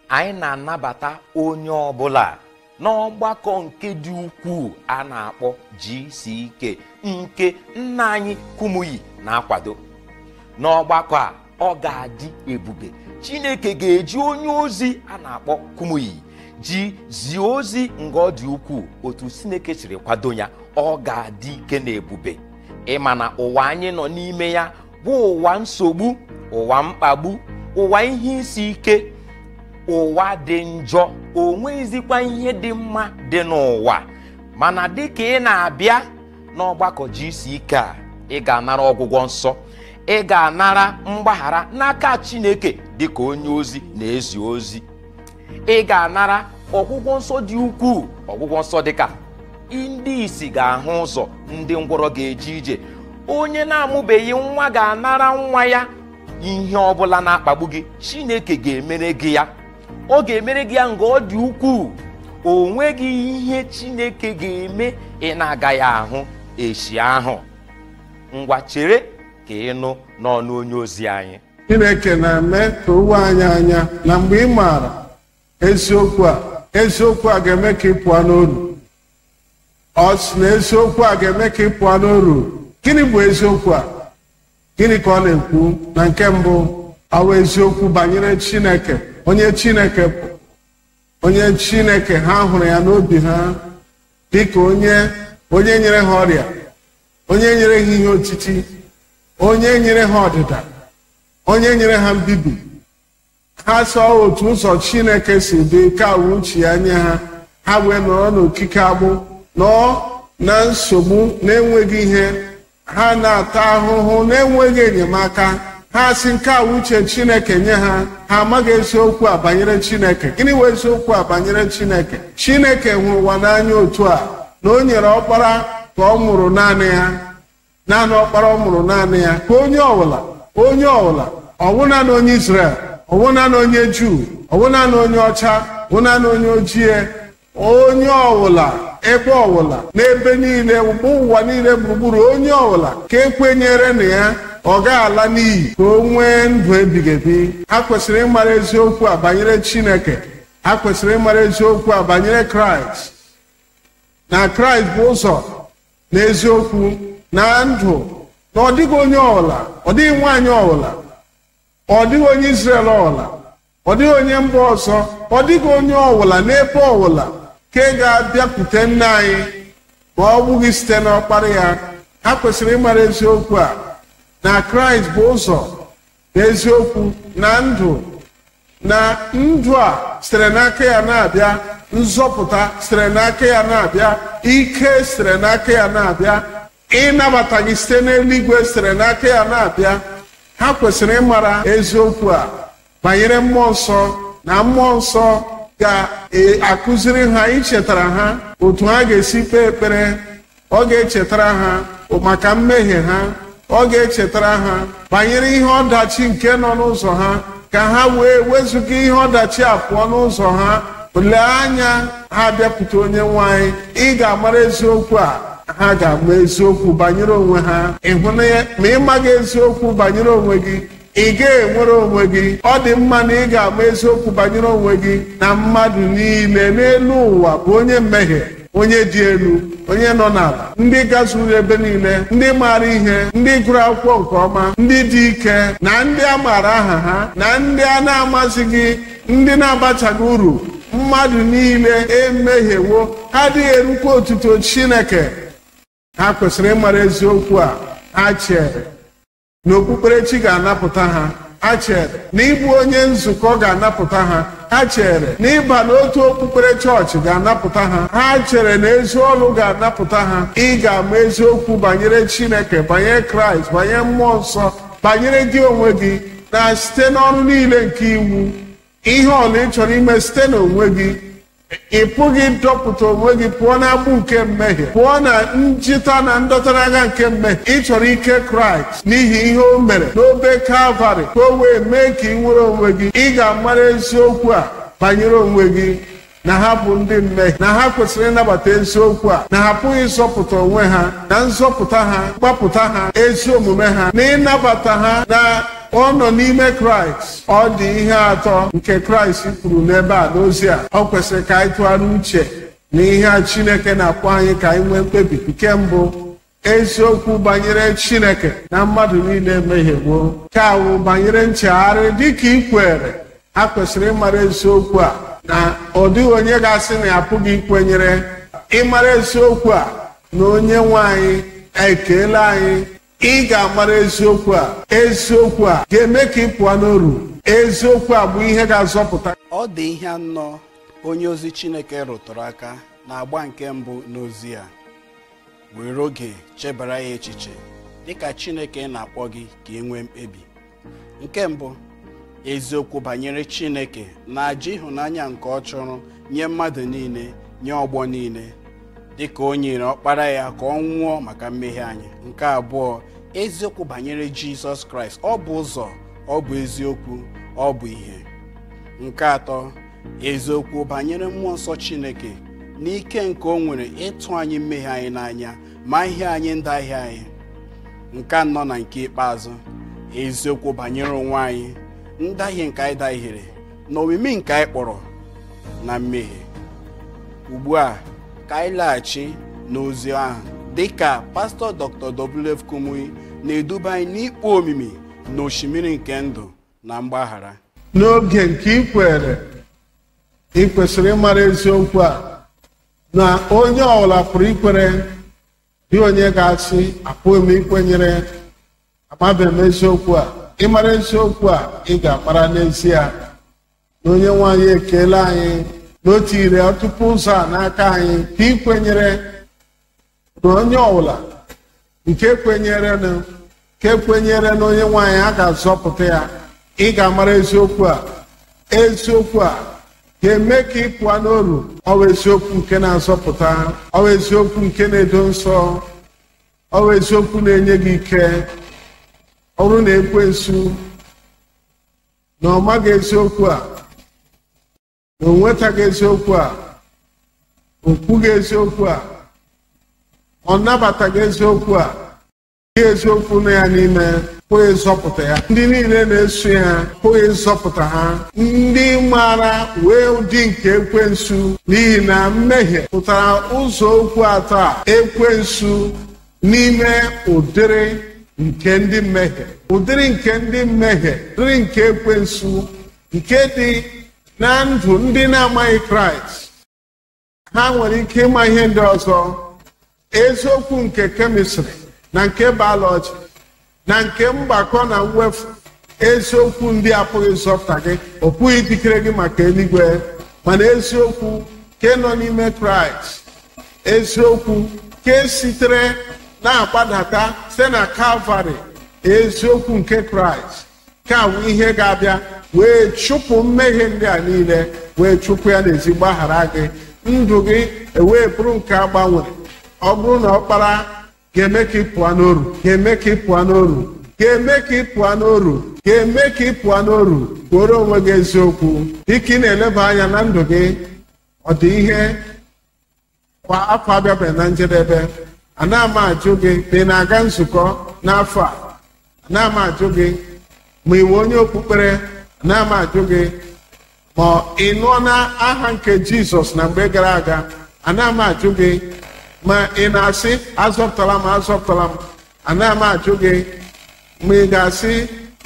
Anyị na-anabata onye ọbụla n'ọgbakọ nke dị ukwuu a na-akpọ GCK nke nna anyị Kumuyi na-akwado. N'ọgbakọ a, ọ ga-adị ebube. Chineke ga-eji onye ozi a na-akpọ Kumuyi ji zie ozi nga ọ dị ukwuu otu Chineke siri kwado ya. Ọ ga-adị ike na ebube. Ịma na ụwa anyị nọ n'ime ya bụ ụwa nsogbu, ụwa mkpagbu, ụwa ihe isi ike, ụwa dị njọ. O nweghịzikwa ihe dị mma dị n'ụwa. Mana dịka ị na-abịa n'ọgbakọ GCK a, ị ga-anara ọgwụgwọ nsọ, ị ga-anara mgbaghara n'aka Chineke dịka onye ozi na-ezi ozi. Ị ga-anara ọgwụgwọ nsọ dị ukwuu, ọgwụgwọ nsọ dịka ndị isi ga-ahụ ụzọ, ndị ngwọrọ ga-eje ije, onye na-amụbeghị nwa ga-anara nwa ya. Ihe ọbụla na-akpagbu gị, Chineke ga-emere gị ya. Ọ ga-emere gị ya nga ọ dị ukwuu. O nweghị ihe Chineke ga-eme ị na-agaghị ahụ echi ahụ. Ngwa, chere ka ị nụ n'ọnụ onye ozi anyị. Chineke na-eme ka o wee anyị anya na mgbe ị maara eziokwu a, eziokwu a ga-eme ka ị pụọ n'oru. Ọ sị na eziokwu a ga-eme ka ị pụọ n'oru. Gịnị bụ eziokwu a? Gịnị ka ọ na-ekwu? Na nke mbụ, ọ bụ eziokwu banyere Chineke, onye Chineke bụ, onye Chineke ha hụrụ ya n'obi ha dịka onye nyere ha ọrịa, onye nyere ha ihe otiti, onye nyere ha ọdịda, onye nyere ha mbibi. Ha sọ otu ụzọ Chineke si dị ka uche ya nye ha, ha wee nọrọ n'okike agbụ, nọọ na nsogbu na-enweghị ihe, ha na-ata ahụhụ na-enweghị enyemaka. Ha sị nke a uche Chineke nye ha. Ha amaghị eziokwu a banyere Chineke. Gịnị wee eziokwu a banyere Chineke? Chineke hụrụ ụwa n'anya otu a na o nyere ọkpara ka ọ mụrụ naanị ya, naanị ọkpara ọ mụrụ naanị ya, ka onye ọbụla, onye ọbụla, ọwụ naanị onye Israel, ọwụ naanị onye Juu, ọwụ naanị onye ọcha, ọwụ naanị onye ojii, onye ọbụla, ebe ọbụla, n'ebe niile, ụwa niile gburugburu, onye ọbụla ka ekwenyere na ya, ọ ga-ala n'iyi, ka o nwee ndụ ebighị ebi. Ha kwesịrị ịmara eziokwu a banyere Chineke. Ha kwesịrị ịmara eziokwu a banyere Kraịst, na Kraịst bụ ụzọ na eziokwu na ndụ, na ọ dịghị onye ọbụla, ọ dịghị nwaanyị ọbụla, ọ dịghị onye Israel ọbụla, ọ dịghị onye mba ọzọ, ọ dịghị onye ọbụla n'ebe ọbụla ka ị ga-abịakwute nna anyị ma ọ bụghị site n'ọkpara ya. Ha kwesịrị ịmara eziokwu a na Kraịst bụ ụzọ na eziokwu na ndụ, na ndụ a sitere n'aka ya na-abịa, nzọpụta sitere n'aka ya na-abịa, ike sitere n'aka ya na-abịa, ịnabata gị site n'eluigwe sitere n'aka ya na-abịa. Ha kwesịrị ịmara eziokwu a banyere mmụọ nsọ, na mmụọ nsọ ga-akụziri ha, ichetara ha otu ha ga-esi kpee ekpere. Ọ ga-echetara ha maka mmehie ha, ọ ga-echetara ha banyere ihe ọdachi nke nọ n'ụzọ ha, ka ha wee wezụga ihe ọdachi a pụọ n'ụzọ ha. Lee anya ha bịakwute onye nwe anyị. Ị ga-amara eziokwu a, ha ga-ama eziokwu banyere onwe ha. Ịhụ na ma ị maghị eziokwu banyere onwe gị, ị ga-enwere onwe gị. Ọ dị mma na ị ga-ama eziokwu banyere onwe gị, na mmadụ niile n'elu ụwa bụ onye mmehie, onye dị elu, onye nọ n'ala, ndị gazuru ebe niile, ndị maara ihe, ndị gụrụ akwụkwọ nke ọma, ndị dị ike, na ndị a maara aha ha, na ndị a na-amazighị, ndị na-abachaghị uru. Mmadụ niile emehiewo, ha adịghị erukwa otuto Chineke. Ha kwesịrị ịmara eziokwu a. Ha chere na okpukperechi ga-anapụta ha, ha chere na ịbụ onye nzukọ ga-anapụta ha, ha chere na ịba n'otu okpukpere chọọchị ga-anapụta ha, ha chere na ezi ọrụ ga-anapụta ha. Ị ga-ama eziokwu banyere Chineke, banyere Kraịst, banyere mmụọ nsọ, banyere gị onwe gị, na site n'ọrụ niile nke iwu, ihe ọla ị chọrọ ime site n'onwe gị, ị pụghị ịdọpụta onwe gị pụọ n'agbụ nke mmehie, pụọ na njita na ndọta n'agha nke mmehie. Ị chọrọ ike Kraịst n'ihi ihe o mere n'obe Kalvarị, ka o wee mee ka ị nwere onwe gị. Ị ga-amara eziokwu a banyere onwe gị, na ha bụ ndị mmehie, na ha kwesịrị ịnabata eziokwu a, na ha apụghị ịzọpụta onwe ha, na nzọpụta ha, mgbapụta ha, ezi omume ha, na ịnabata ha, na Ọ nọ n'ime Kraịst. Ọ dị ihe atọ nke Kraịst kwuru n'ebe a n'ozi a. Ọ kwesịrị ka anyị tụgharị uche na ihe a Chineke na-akpọ anyị ka anyị nwee mkpebi. Nke mbụ, eziokwu banyere Chineke na mmadụ niile emehiewo. Nke awụ banyere nchegharị dịka ị kwere. Ha kwesịrị ịmara eziokwu a na ọ dịghị onye ga-asị na ya apụghị ikwenyere. Ịmara eziokwu a na onye nwe anyị ekeela anyị. Ị ga-amara eziokwu a. Eziokwu a ga-eme ka ị pụọ n'oru. Eziokwu a bụ ihe ga-azọpụta. Ọ dị ihe anọ onye ozi Chineke rụtụrụ aka na-agba nke mbụ n'ozi a. Were oge chebara ya echiche dịka Chineke na-akpọ gị ka ị nwee mkpebi. Nke mbụ, eziokwu banyere Chineke na-aja ịhụnanya nke ọ chọrọ nye mmadụ niile, nye ọgbọ niile, dịka o nyere ọkpara ya ka ọ nwụọ maka mmehie anyị. Nke abụọ, eziokwu banyere Jizọs Kraịst. Ọ bụ ụzọ, ọ bụ eziokwu, ọ bụ ihe. Nke atọ, eziokwu banyere mmụọ nsọ Chineke n'ike nke o nwere ịtụ anyị mmehie anyị n'anya ma ihe anyị ndahie anyị. Nke anọ na nke ikpeazụ, eziokwu banyere onwe anyị, ndahie nke anyị dahiere na omimi nke anyị kpọrọ na mmehie. Ugbu a ka anyị laghachi n'ozi ahụ dịka Pastọ Dr. W.F. Kumuyi na-eduba anyị n'ikpo omimi na osimiri nke ndụ na mgbaghara. N'oge nke ị kwere, ị kwesịrị ịmara eziokwu a na onye ọbụla pụrụ ikwere. Dị onye ga-asị apụghị m ikwenyere, amabeghị m eziokwu a. Ịmara eziokwu a, ị ga-amara n'ezie na onye nwe anyị ekeela anyị na o tinyere ọtụtụ ụzọ a n'aka anyị ka ị kwenyere. Na onye ọbụla nke kwenyere na onye nwe anyị a ga-azọpụta ya. Ị ga-amara eziokwu a. Eziokwu a ga-eme ka ị pụọ n'oru. Ọ bụ eziokwu nke na-azọpụta, ọ bụ eziokwu nke na-edo nsọ, ọ bụ eziokwu na-enye gị ike. Ọ bụrụ na ekwensu na ọ maghị eziokwu a, na o nwetaghị eziokwu a, o kwughị eziokwu a, ọ nabataghị eziokwu a, eziokwu nọ ya n'ime pụghị ịzọpụta ya. Ndị niile na-eso ya pụghị ịzọpụta ha. Ndị maara wee ụdị nke ekwensu, n'ihi na mmehie pụtara ụzọ okwu atọ a: ekwensu n'ime ụdịrị nke ndị mmehie, ụdịrị nke ndị mmehie, ụdịrị nke ekwensu nke dị na ndụ ndị na-amaghị Kraịst. Ha nwere ike ịma ihe ndị ọzọ, eziokwu nke kemịstrị na nke bayọlọji na nke mgbakọ na mwefu. Eziokwu ndị apụghị ịzọpụta gị, ọ pụghị ijikere gị maka eluigwe. Mana eziokwu nke nọ n'ime Kraịst, eziokwu nke sitere na-agbadata site na Kalvarị, eziokwu nke Kraịst ka bụ ihe ga-abịa wee chụpụ mmehie ndị a niile, wee chụpụ ya n'ezi, gbaghara gị, ndụ gị ewee bụrụ nke a gbanwere. Ọ bụrụ na ọkpara ga-eme ka ị pụọ n'oru, ga-eme ka ị pụọ n'oru, ga-eme ka ị pụọ n'oru, ga-eme ka ị pụọ n'oru. Kwuoro onwe gị eziokwu dịka ị na-eleba anya na ndụ gị. Ọ dị ihe kwa afọ abịabeghị na njedebe. Ana m ajụ gị ma ị na-aga nzukọ n'afọ a. Ana m ajụ gị ma ị wụ onye okpukpere. Ana m ajụ gị ma ị nụọ na aha nke Jizọs na mgbe gara aga. Ana m ajụ gị ma ị na-asị azọpụtala m, azọpụtala m. Ana m ajụ gị ma ị ga-asị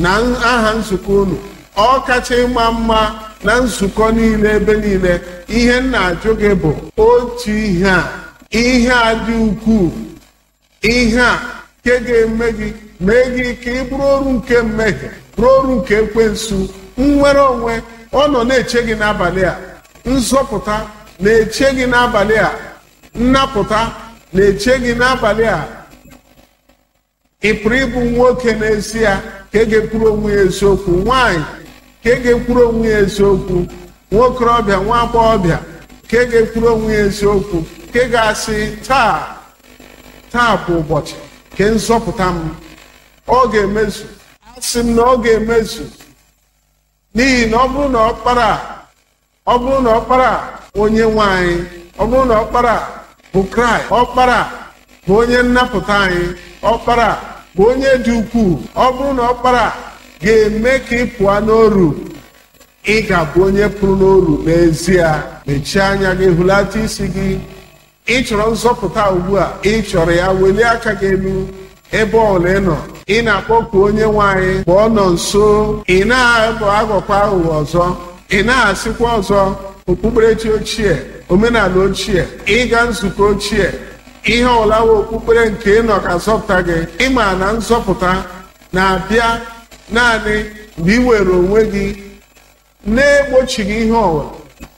na aha nzukọ unu ọ kacha ịma mma na nzukọ niile ebe niile. Ihe m na-ajụ gị bụ otu ihe a, ihe a dị ukwuu, ihe a nke ga-eme gị mee gị ka ị bụrụ oru nke mmehie, bụrụ oru nke ekwensu. Nnwere onwe ọ nọ na-eche gị n'abalị a, nzọpụta na-eche gị n'abalị a, nnapụta na-eche gị n'abalị a. Ị pụrụ ịbụ nwoke n'ezie ka e ga-ekwuru onwe ya eziokwu, nwaanyị ka e ga-ekwuru onwe ya eziokwu, nwokorobịa, nwa agbọghọbịa ka e ga-ekwuru onwe ya eziokwu, ka ị ga-asị taa, taa bụ ụbọchị nke nzọpụta m. Ọ ga-emezu. Asị m na ọ ga-emezu. N'ihi na ọ bụrụ na ọkpara, ọ bụrụ na ọkpara onye nwe anyị, ọ bụrụ na ọkpara bụ Kraịst, ọkpara bụ onye nnapụta anyị, ọkpara bụ onye dị ukwuu, ọ bụrụ na ọkpara ga-eme ka ị pụọ n'oru. Ị ga-abụ onye pụrụ n'oru n'ezie. Mechie anya gị, hulata isi gị. Ị chọrọ nzọpụta ugbu a, ị chọrọ ya, welie aka gị elu ebe ọbụla ị nọ. Ị na-akpọku onye nwe anyị mgbe ọ nọ nso. Ị na-abụ aghọkwa aghụghọ ọzọ, ị na-asịkwa ọzọ okpukperechi ochie, omenala ochie, ịga nzukọ ochie, ihe ọlawa okpukpere nke ị nọ ka zọpụta gị. Ịma na nzọpụta na-abịa naanị mgbe ị were onwe gị na-egbochighị ihe ọbụla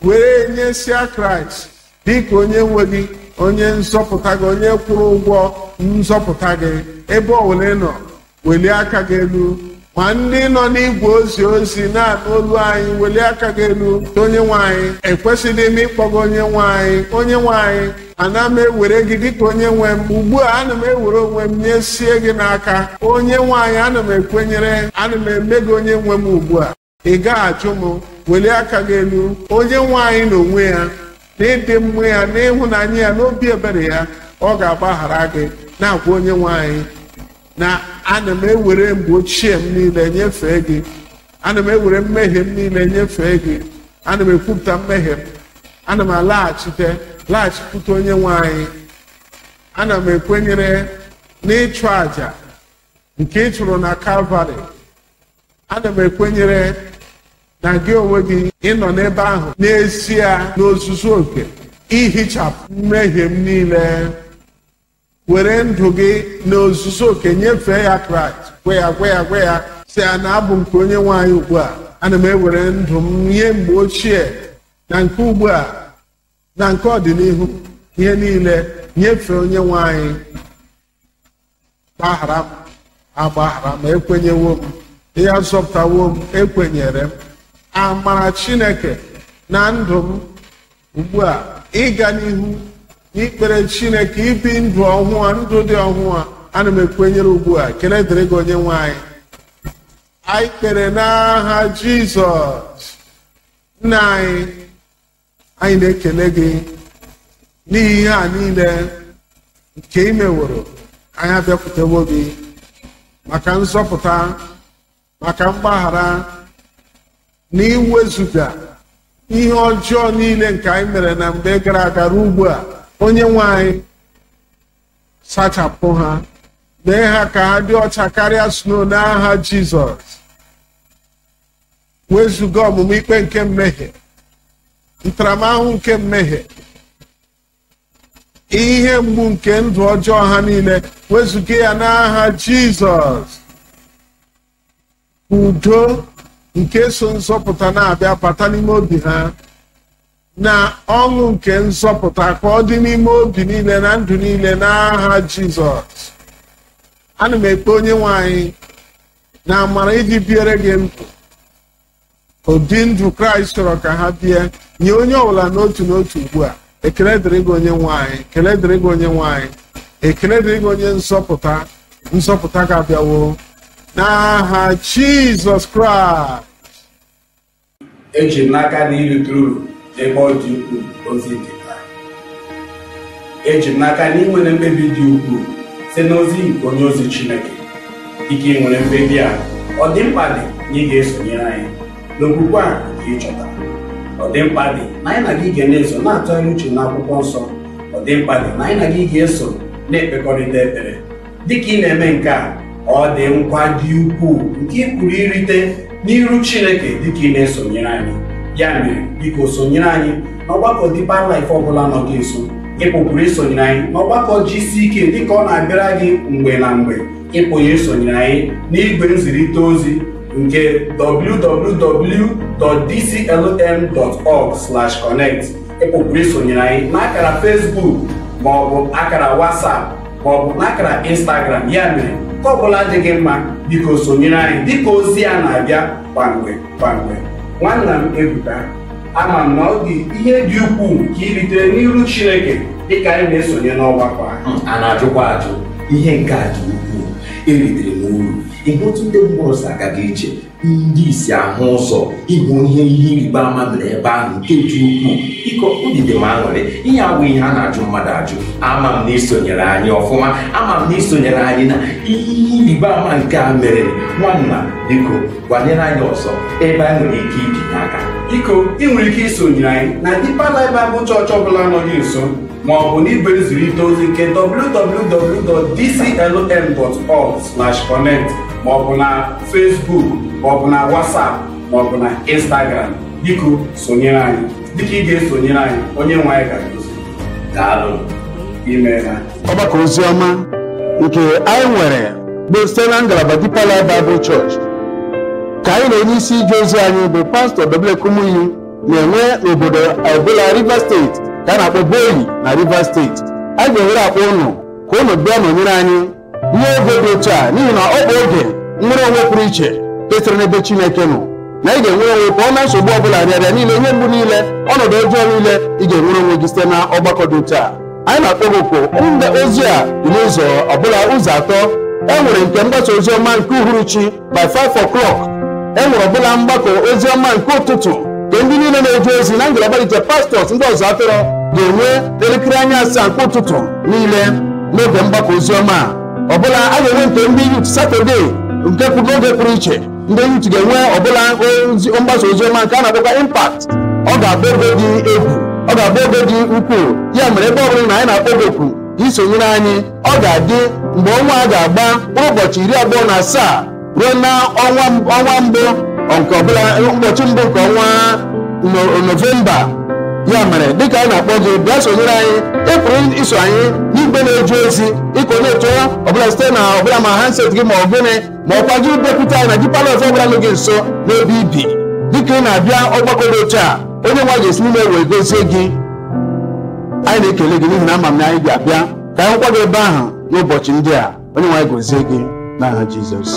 were nyesịa Kraịst dịka onye nwe gị, onye nzọpụta gị, onye kwụrụ ụgwọ nzọpụta gị. Ebe ọbụla ị nọ, welie aka gị elu. Ma ndị nọ n'igwe ozi na-anụ olu anyị, welie aka gị elu. Onye nwe anyị, ekwesịghị m ịkpọga onye nwe anyị. Onye nwe anyị, ana m ewere gị dịka onye nwe m ugbu a. Ana m ewere onwe m nyesie gị n'aka. Onye nwe anyị, ana m ekwenyere, ana m eme gị onye nwe m ugbu a. Ị gaghị ajụ m. Welie aka gị elu. Onye nwe anyị n'onwe ya, n'ịdị mma ya, n'ịhụnanya ya, n'obi ebere ya, ọ ga-agbaghara gị. Na-agwa onye nwe anyị na ana m ewere mgbe ochie m niile nyefee gị, ana m ewere mmehie m niile nyefee gị, ana m ekwupụta mmehie m, ana m alaghachite laghachikwute onye nwe anyị. Ana m ekwenyere n'ịchụ àjà nke ị chụrụ na Kalvarị. Ana m ekwenyere na gị onwe gị ịnọ n'ebe ahụ n'ezie n'ozuzu oke ihichapụ mmehie m niile. Were ndụ gị n'ozuzu oke nyefee ya Kraịst. Gwe ya, gwe ya, gwe ya, si ya na abụ nke onye nwe anyị ugbu a. Ana m ewere ndụ m nye mgbe ochie na nke ugbu a na nke ọdịnihu, ihe niile nyefee onye nwe anyị. Gbaghara m, agbaghara m, ekwenyewo m, ya zọpụtawo m, ekwenyere m. Amara Chineke na ndụ m ugbu a, ịga n'ihu n'ikpere Chineke, ibi ndụ ọhụụ, ndụ dị ọhụụ, ana m ekwenyere ugbu a. Ekele dịrị gị onye nwe anyị. Anyị kpere n'aha Jizọs. Nna anyị, anyị na-ekele gị n'ihi ihe a niile nke ị meworo. Anyị abịakwutewo gị maka nzọpụta, maka mgbaghara, na iwezuga ihe ọjọọ niile nke anyị mere na mgbe gara aga ruo ugbu a. Onye nwe anyị, sachapụ ha, mee ha ka ha dị ọcha karịa snow n'aha Jizọs. Wezuga ọmụmụ ikpe nke mmehie, ntaramahụhụ nke mmehie, ihe mgbu nke ndụ ọjọọ ha niile, wezuga ya n'aha Jizọs. Udo nke so nzọpụta na-abịa bata n'ime obi ha, na ọṅụ nke nzọpụta ka ọ dị n'ime obi niile na ndụ niile n'aha Jizọs. Ana m ekpe onye nwe anyị na amara iji biere gị ndụ ụdị ndụ Kraịst chọrọ ka ha bie, nye onye ọbụla n'otu n'otu ugbu a. Ekele dịrị gị onye nwe anyị, ekele dịrị gị onye nwe anyị, ekele dịrị gị onye nzọpụta. Nzọpụta ga-abịawo n'aha Jizọs Kraịst. Eji m n'aka na irite uru n'ebe ọ dị ukwuu ozi nke taa. Eji m n'aka na ị nwere mkpebi dị ukwuu site n'ozi nke onye ozi Chineke. Dịka ị nwere mkpebi a, ọ dị mkpa dị na ị ga-esonyere anyị n'okwukwe a nke ị chọtara. Ọ dị mkpa dị na anyị na gị ga na-eso na-atụgharị uche n'akwụkwọ nsọ. Ọ dị mkpa dị na anyị na gị ga-eso na-ekpekọrịta ekpere. Dịka ị na-eme nke a, ọ dị nkwa dị ukwuu nke ị pụrụ irite n'iru Chineke dịka ị na-esonyere anyị. Ya mere, biko sonyere anyị n'ọgbakọ Deeper Life ọbụla nọ gị nso. Ị pụkwuru isonyere anyị n'ọgbakọ GCK dịka ọ na-abịara gị mgbe na mgbe. Ị pụrụ isonyere anyị n'igwe nzirịta ozi nke www.dclm.org/connect. Ị pụkwuru isonyere anyị n'akara Facebook ma ọ bụ akara WhatsApp ma ọ bụ n'akara Instagram. Ya mere, ka ọ bụla dị gị mma, biko sonyere anyị dịka ozi a na-abịa kwa mgbe kwa mgbe. Nwanna m Ebuka, ama m na ọ dị ihe dị ukwuu nke iritere n'iru Chineke dịka anyị na-esonye n'ọgbakọ a. A na-ajụkwa ajụ, ihe nke a dị ukwuu, eritere m uru, Ịhụ otu ndị ngwọrọ si agaghị ije, ndị isi ahụ ụzọ, ịhụ ihe ịrịba ama mere ebe ahụ nke dị ukwuu. Biko obi dị m aṅụrị. Ihe awụ ihe a na-ajụ mmadụ ajụ. Ama m na isonyere anyị ọfụma, ama m na isonyere anyị na ihe ịrịba ama nke a mere. Nwanna, biko gwanyere anyị ọzọ ebe anyị nwere ike ibinye aka. Biko ị nwere ike isonyere anyị na Deeper Life Bible Church ọbụla nọ gị nso, ma ọ bụ n'igwe nzirịta ozi nke www.dclm.org/connect, ma ọ bụ na Facebook, ma ọ bụ na WhatsApp, ma ọ bụ na Instagram. Biko sonyere anyị. Dịka ị ga-esonyere anyị, onye nwe anyị ga-agozi. Daalụ. Imeela. Ọgbakọ oziọma nke anyị nwere bụ site na ngalaba Deeper Life Bible Church ka anyị na onye isi ije ozi anyị bụ Pastọ W. Kumuyi na-enwe n'obodo ọbụla Rivers Steeti ka a na-akpọ Boyi na Rivers Steeti. A ga-ewere akpọ ụnụ ka ụnụ bịa nọnyere anyị n'oge dị otu a, n'ihi na ọ bụ oge nnwere onwe pụrụ iche kesịrị n'ebe Chineke nọ, na ị ga-enwere onwe pụọ na nsogbu ọbụla, rịarịa niile, ihe mgbu niile, ọnọdụ ọjọọ niile. Ị ga-enwere onwe gị site na ọgbakọ dị otu a. Anyị na-akpọ gị oku. Ndị ozi a dị n'ụzọ ọbụla ụzọ atọ. E nwere nke mgbasa ozi ọma nke uhuruchi by 5 o'clock. E nwere ọbụla mgbakọ ozi ọma nke ụtụtụ nke ndị niile na-eje ozi na ngalaba ije pastọs ndị ọzọ atọrọ ga-enwe elekere anya 7 nke ụtụtụ niile n'oge mgbakọ ozi ọma a. Ọbụla a ga-enwe nke ndị yut Satọde nke n'oge pụrụ iche, ndị yut ga-enwe ọbụla mgbasa ozi ọma nke a na-akpọkwa impact. Ọ ga-abụ oge dị egwu, ọ ga-abụ oge dị ukwuu. Ya mere ebe ọ bụla na anyị na-akpọ gị oku isonyere anyị, ọ ga-adị mgbe ọnwa a ga-agba mkpụrụ ụbọchị 27 ruo na ọnwa mbụ nke ọbụla ụbọchị mbụ nke ọnwa Nọvemba. Ya mere dịka anyị na-akpọ gị, bịa sonyere anyị. Ị pụrụ iso anyị n'igwe na-eje ozi ịkọ na-eto ọbụla site na ọbụla ma handset gị ma ọ gịnị, ma ọkwa gị bịakwute anyị na Deeper Life ọbụla nọ gị nso n'ebe ibi. Dịka ị na-abịa ọgbakọ dị otu a, onye nwa ga-esi n'ime wee gozie gị. Anyị na-ekele gị n'ihi na ama m na anyị ga-abịa ka anyị hụkwa gị ebe ahụ n'ụbọchị ndị a. Onye nwa gozie gị n'aha Jizọs.